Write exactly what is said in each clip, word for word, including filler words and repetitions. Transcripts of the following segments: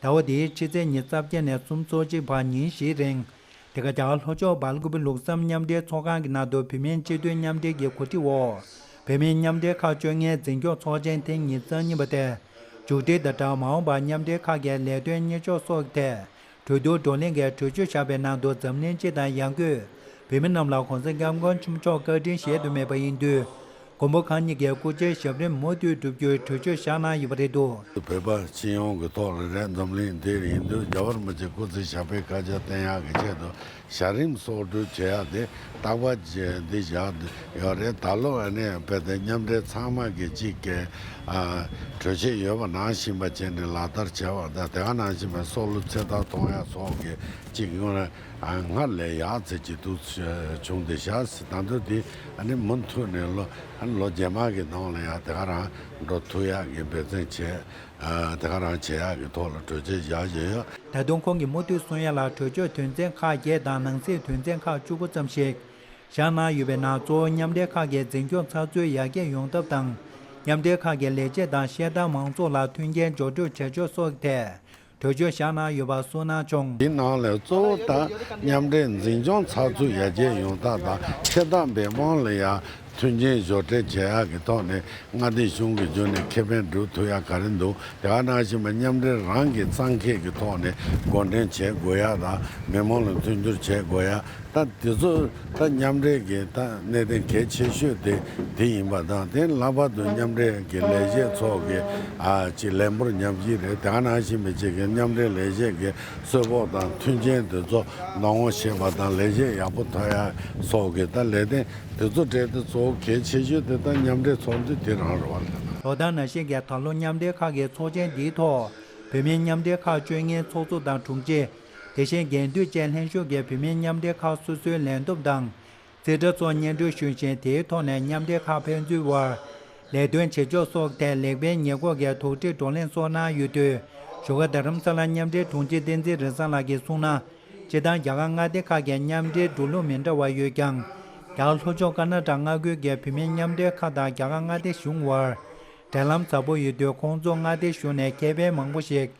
ཟླ་བ་འདིའི་ཕྱི་ཚེས་ཉི་ཤུ་རྩ་བརྒྱད་ནས་སུམ་ཅུ་སོ་གཅིག་བར་ཉིན་བཞིའི་རིང་། འདི་ག་རྒྱ་གར་ལྷོ་ཕྱོགས་སྦེལ་ཀོབ་ལུགས་བསམ་མཉམ་འབྲེལ་ཚོགས་ཁང་གི་ནང་དུ་བོད་མིའི་སྤྱི་མཐུན་མཉམ་འབྲེལ་གྱི་གོ་སྒྲིག་འོག་བོད་མིའི་མཉམ་འབྲེལ་ཁག་བཅོ་ལྔའི་འཛིན་སྐྱོང་ཚོགས་ཆེན་ཐེངས་ཉི་ཤུ་རྩ་གཉིས་པ་དེ། མཇུག་སྒྲིལ་དང་སྦྲགས་མ་འོངས་པར་མཉམ་འབྲེལ་ཁག་གི་ལས་དོན་གཉེར་ཕྱོགས་སོགས་ཀྱི་ཐད། གྲོས་བསྡུར་བགྲོ་གླེང་གི་གྲོས་ཆོད་བཞག་པའི་ནང་དུ་འཛམ་གླིང་སྤྱི་དང་ཡང་སྒོས་བོད་མི་རྣམས་ལ་༸གོང་ས་༸སྐྱབས་མགོན་ཆེན་པོ་མཆོག་བཀའ་དྲིན་གཞལ་དུ་མེད་པ་ཡིན་དུས། མགོན་པོ་གང་ཉིད་ཀྱི་སྐུ་ཚེའི་ཞབས་རིམ་མུ་མཐུད་བསྒྲུབ་རྒྱུའི་གྲོས་ཆོད་བཞག་གནང་ཡོད་པ་རེད་འདུག། བོད་པ་སྤྱི་ཡོངས་ཀྱི་ཐོག་ལ་རེད། འཛམ་གླིང་འདིར་ཡིན་དུས་རྒྱལ་བ་རིན་པོ་ཆེ་སྐུ་ཚེ་ཞབས་པད་བསྐལ་བརྒྱར་བརྟན་ཡག་གི་ཆེད་དུ་ཞལ་རིམ་གསོག་སྒྲུབ་བྱེད་ཡག་དེ་རྟག་པར་བྱས་འདི་བཞག་ཡོད་རེད། ད་ལོ་ཨ་ནི་དཔེ་དེ་མཉམ་འབྲེལ་ཚང་མ་གི་གཅིག་གི་ཨ་གྲོས་ཆོད་ཡོད་པ་ནང་བཞིན་པ་བྱས་ནས་ལག་བསྟར་བྱས་པ་དང་དེ་ག་ནང་བཞིན་པའི་སྲོག་བླུ་ཚེ་ཐར་གཏོང་ཡག་སོགས་ཀྱི་གཅིག་སྔོན་ལ་ཨ་སྔར་ལས་ཡག་ཚད་ཀྱི་འདུག་བྱུང་བསྡད་བཞག་ཟེར། ད་དུང་དེ་ཨ་ནི་མུ་མཐུད་ནས་ལོ་ཨ་ནི་ལོ་རྗེས་མ་གི་ནང་ལ་ཡང་དེ་ག་རང་འགྲོ་ཐུབ་ཡག་གི་འབད་བརྩོན་བྱས། ཨ་དེ་ག་རང་བྱེད་ཡག་གི་ཐོག་ལ་གྲོས་ཆོད་བཞག་བཞིན་ཡོད། ད་དུང་ཁོང་གིས་མུ་མཐུད་གསུང་ཡ་ལ་གྲོས་ཆོད་དོན་ཚན་ཁག་བརྒྱད་དང་ནང་གསེས་དོན་ཚན་ཁག་བཅུ་དགུ་ཙམ་ཞིག་བཞག་གནང་ཡོད་པའི་ནང་གཙོ་བོ་མཉམ་འབྲེལ་ཁག་གི་འཛིན་སྐྱོང་ཚགས་ཚུད་ཡར་རྒྱས་ཡོང་ཐབས་དང་། མཉམ་འབྲེལ་ཁག་གི་ལས་བྱེད་དང་ཤེས་ལྡན་མང་ཚོགས་ལ་མཐུན་རྐྱེན་སྦྱོར་སྤྲོད་བྱ་ཕྱོགས་སོགས་ཐད་གྲོས་ཆོད་བཞག་གནང་ཡོད་པ་གསུངས་གནང་བྱུང་། དེའི་ནང་ལས་གཙོ་བོ་དང་མཉམ་འབྲེལ་འཛིན་སྐྱོང་ཚགས་ཚུད་ཡར་རྒྱས་ཡོང་ཐབས་དང་ཤེས་ལྡན་མི་མང་ལ་ཡང་མཐུན་རྐྱེན་སྦྱོར་སྤྲོད་བྱེད་ཡག་གི་ཐོག་ནས་མངའ་སྡེ་གཞུང་གི་བརྒྱུད་ནས་ཁེ་ཕན་སྒྲུབ་ཐུབ་ཡག་ག་རེ་འདུག། དེ་ག་ནང་བཞིན་པ་མཉམ་འབྲེལ་རང་གི་གཙང་འཁེལ་གྱི་ཐོག་ནས་འགོ་འདྲེན་བྱེད་དགོས་ཡག་དང་མི་མང་ལ་མཐུན་འགྱུར་བྱེད་དགོས་ཡག། ད་དེ་ཚོ་ད་མཉམ་འབྲེལ་གྱི་ད་གནད་དོན་གལ་ཆེ་ཤོས་དེ་དེ་ཡིན་པ་དང་། དེ་ལྷག་པར་དུ་མཉམ་འབྲེལ་གྱི་ལས་བྱེད་ཚོ་གི་ཨ་ཅིག་ལས་འབོར་ཉམས་ཞིབ་རེད། དེ་ག་ནང་བཞིན་པའི་ཅིག་གི་མཉམ་འབྲེལ་ལས་བྱེད་ཀྱི་གསོལ་ཕོགས་དང་མཐུན་རྐྱེན་དེ་ཚོ་ནང་འོང་བྱེད་པ་དང་ལས་བྱེད་ཡག་པོ་ཐོབ་ཡག་སོགས་ཀྱི་ད་ལས་དོན་དེ་ཚོ་གྲས་དེ་གཙོ་བོ་གལ་ཆེ་ཤོས་དེ་ད་མཉམ་འབྲེལ་ཚོགས་འདུ་དེ་རང་རེད་བ། ལོ་ལྟར་ནང་བཞིན་གྱི་ད་ལོ་མཉམ་འབྲེལ་ཁག་གི་ཚོགས་ཆེན་འདིའི་ཐོག་བོད་མིའི་མཉམ་འབྲེལ་ཁག་བཅོ་ལྔའི་ཚོགས་གཙོ་དང་དྲུང་ཆེ། དེ་བཞིན་འགན་འདུས་བཅས་ལྷན་ཞུགས་ཀྱིས་བོད་མིའི་མཉམ་འབྲེལ་ཁག་སོ་སོའི་ལས་བསྡོམས་དང་། རྩིས་ཁྲ་སོགས་སྙན་སྒྲོན་ཞུས་ཤིང་། དེའི་ཐོག་ནས་མཉམ་འབྲེལ་ཁག་ཕན་ཚུན་དབར་ལས་དོན་བྱེད་ཕྱོགས་སོགས་ཐད་ལེགས་སྤེལ་ཉེས་འགོག་གི་དོགས་འདྲི་བགྲོ་གླེང་སོགས་གནང་ཡོད་དུས། བཞུགས་སྒར་རྡ་རམ་ས་ལ་མཉམ་འབྲེལ་དྲུང་ཆེ་བསྟན་འཛིན་རིག་བཟང་ལགས་ཀྱིས་གསུངས་ན། སྤྱིར་བཏང་རྒྱ་གར་མངའ་སྡེ་ཁག་གི་མཉམ་འབྲེལ་འགྲོ་ལུགས་མི་འདྲ་བ་ཡོད་ཀྱང་། རྒྱ་གར་ལྷོ་ཕྱོགས་ཀར་ན་ཊ་ཀ་མངའ་ཁུལ་གྱི་བོད་མིའི་མཉམ་འབྲེལ་ཁག་དང་རྒྱ་གར་མངའ་སྡེ་གཞུང་དབར་འབྲེལ་ལམ་ཟབ་པོ་ཡོད་དུས། ཁོང་ཚོ་མངའ་སྡེ་གཞུང་ནས་ཁེ་ཕན་མང་པོ་ཞིག་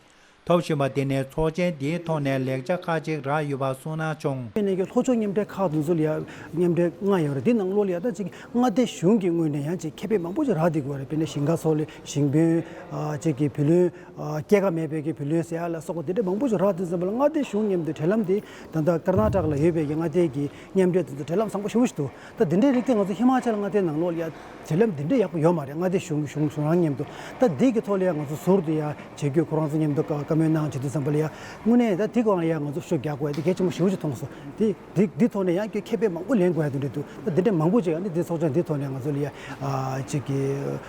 ཐོབ་བཞིན་པ་དེ་ནི་ཚོགས་ཆེན་འདིའི་ཐོག་ནས་ལེགས་ཆ་ཁག་ཅིག་རག་ཡོད་པ་གསུངས་གནང་བྱུང་། དེ་ནས་ཀྱི་ལྷོ་ཕྱོགས་མཉམ་འབྲེལ་ཁག་དེ་ཚོ་ལ་ཡང་མཉམ་འབྲེལ་ལྔ་ཡོད་རེད། དེ་ནང་ལོགས་ལ་ཡང་ད་ཅིག་མངའ་སྡེ་གཞུང་གི་ངོས་ནས་ཡང་ཅིག་ཁེ་ཕན་མང་པོ་ཞིག་རག་བསྡད་ཀྱི་ཡོད་རེད། དཔེར་ན་ཞིང་ཁ་སོགས་ལ་ཞིང་དཔོན་ཨ་ཅིག་གི་བུ་ལོན། ཨ་སྐྱེད་ཀ་མེད་པའི་གི་བུ་ལོན་ཟེར་ཡ་ལ་སོགས་པ་དེ་འདྲ་མང་པོ་ཞིག་རག་དུས་ཙམ་པ་ལ་མངའ་སྡེ་གཞུང་མཉམ་དུ་འབྲེལ་ལམ་དེ་ད་ལྟ་ཀར་ན་ཊ་ཀ་ལ་ཡོད་པའི་གི་མངའ་སྡེ་གི་མཉམ་འབྲེལ་དེ་ཚོ་འབྲེལ་ལམ་བཟང་པོ་ཞེ་པོ་ཞིག་འདུག། ད་དེ་འདྲའི་རིགས་དེ་ང་ཚོ་ཧི་མ་ཅལ་མངའ་སྡེའི་ནང་ལོགས་ལ་ཡ་འབྲེལ་ལམ་དེ་འདྲ་ཡག་པོ་ཡོད་མ་རེད། མངའ་སྡེ་གཞུང་གཞུང་གཞུང་རང་མཉམ་དུ། ད་འདི་གི་ཐོག་ལ་ཡ་ང་ཚོ་ཟུར་དུ་ཡ་བྱེད་རྒྱུ་ཁོ་རང་ཚོ་མཉམ་དུ་བཀའ་བཀའ་མོལ་གནང་བྱེད་དུས་ཙམ་པ་ལ་ཡ་དངོས་གནས་ད་དེ་སྒང་ལ་ཡ་ང་ཚོ་ཤུགས་རྒྱག་དགོས་ཡ་དེ་གལ་ཆེན་པོ་ཞེ་པོ་ཅིག་མཐོང་སོང་། དེ་དེ་འདི་ཐོག་ནས་ཡང་ཁེ་ཕན་མང་པོ་ལེན་དགོས་ཡ་དེ་འདྲ་འདུག། ད་དེ་འདྲ་མང་པོ་ཅིག་ཡང་འདི་འདི་ཚོགས་ཆེན་འདི་ཐོག་ནས་ང་ཚོ་ལ་ཡ་ཨ་ཅིག་གི་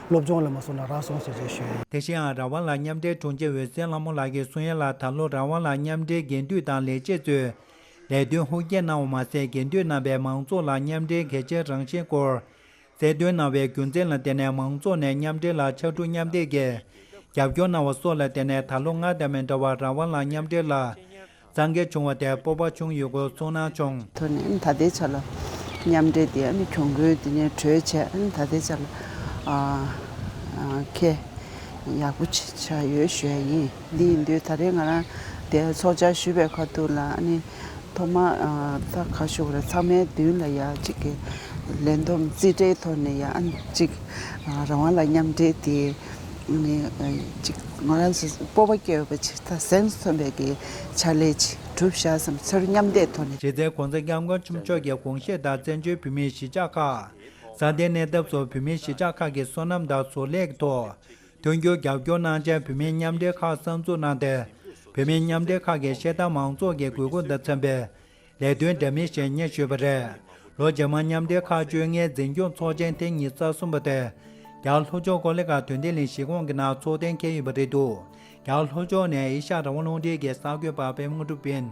སློབ་སྦྱོང་ལ་མ་སོང་ན་རག་སོང་ཞེས་བྱས་ཞུ་ཡ་ཡིན། དེ་བཞིན་ཡང་རང་དབང་ལ་མཉམ་འབྲེལ་དྲུང་ཆེ་འོད་ཟེར་ལྷ་མོ་ལགས་ཀྱིས་གསུང་ཡ་ལ། ད་ལོ་རང་དབང་ལ་མཉམ་འབྲེལ་འགན་འདུས་དང་ལས་བྱེད་ཚོས་ལས་དོན་ཧུར་སྐྱེད་གནང་བ་མ་ཟད། འགན་འདུས་གནང་བའི་མང་ཚོགས་ལ་མཉམ་འབྲེལ་གལ་ཆེའི་རང་བཞིན་སྐོར་གསལ་སྟོན་གནང་བའི་རྒྱུ་མཚན་ལ་བརྟེན་ནས་མང་ཚོགས་ནས་མཉམ་འབྲེལ་ལ་ཕྱར་གྲུ་མཉམ་འདེགས་ཀྱིས་རྒྱབ་སྐྱོར་གནང་བ་སོགས་ལ་བརྟེན་ནས། ད་ལོ་སྔར་དང་མི་འདྲ་བར་རང་དབང་ལ་མཉམ་འབྲེལ་ལ་གཙང་ཁེལ་བྱུང་བ་དེར་སྤོབས་པ་བྱུང་ཡོད་སྐོར་གསུངས་གནང་བྱུང་། ཐོག་ནས་ད་ལྟའི་ཆ་ལ་མཉམ་འབྲེལ་དེ་ཨ་ནི་གྱོང་གུན་དེ་ནས་གྲོལ་བྱས། ཨ་ནི་ད་ལྟའི་ཆ་ལ་ཨ་ཨ་ཁེ་ཡག་པོ་ཆགས་ཡོད་ཞུ་ཡ་ཡིན། འདི་ཡིན་དུས་ད་རེས་ང་རང་དེ་ཚོགས་བཅར་ཞུས་པའི་ཁ་ཐུག་ལ་ཨ་ནི་ཐོག་མ་ཨ་ད་ག་ཞུ་དགོས་རེད། ཚང་མའི་མདུན་ལ་ཡ་གཅིག་གི་ལས་བསྡོམས་རྩིས་ཁྲའི་ཐོག་ནས་ཡ་ཨ་ནི་གཅིག་ཨ་རང་དབང་ལ་མཉམ་འབྲེལ་དེ་ཨ་ནི་ཨ་གཅིག་ང་རང་ཚོ་སྤོབས་པ་སྐྱེ་འོས་པ་ཅིག་ད་སེམས་སུ་ཐོན་པའི་གི་ཕྱག་ལས་ཅིག་གྲུབ་བཞག་བསམ། ཚུར་མཉམ་འདེགས་ཐོག་ནས། རྗེ་བཙུན་གོང་ས་སྐྱབས་མགོན་ཆེན་པོ་མཆོག་གི་དགོངས་བཞེད་ལྟར་བཙན་བྱོལ་བོད་མིའི་གཞིས་ཆགས་ཁག་སྲ་བརྟན་གནས་ཐབས་སོགས་བོད་མིའི་གཞིས་ཆགས་ཁག་གི་སོ་ནམ་དང་བཟོ་ལས་ཀྱི་ཐོག་མཐུན་འགྱུར་རྒྱབ་སྐྱོར་གནང་འཆར་བོད་མིའི་མཉམ་འབྲེལ་ཁག་གསར་འཛུགས་གནང་སྟེ། བོད་མིའི་མཉམ་འབྲེལ་ཁག་གི་ཤེས་ལྡན་མང་ཚོགས་ཀྱི་དགོས་མཁོ་དང་འཚམ་པའི་ལས་དོན་འདྲ་མིན་ཞིག་གཉེར་ཞུས་པ་རེད། ལོ་རྗེས་མར་མཉམ་འབྲེལ་ཁག་བཅོ་ལྔའི་འཛིན་སྐྱོང་ཚོགས་ཆེན་ཐེངས་ཉི་ཤུ་རྩ་གསུམ་པ་དེ་རྒྱ་གར་ལྷོ་ཕྱོགས་ཀོ་ལི་གྷལ་དོན་ལྡན་གླིང་གཞིས་ཁོངས་ཀྱི་ནང་འཚོགས་གཏན་འཁེལ་ཡོད་པ་རེད་འདུག། རྒྱ་གར་ལྷོ་ཕྱོགས་ནས་ཨེ་ཤ་ཡ་རང་དབང་རླུང་འཕྲིན་གྱི་གསར་འགོད་པ་པད་མ་དངོས་གྲུབ་ཡིན།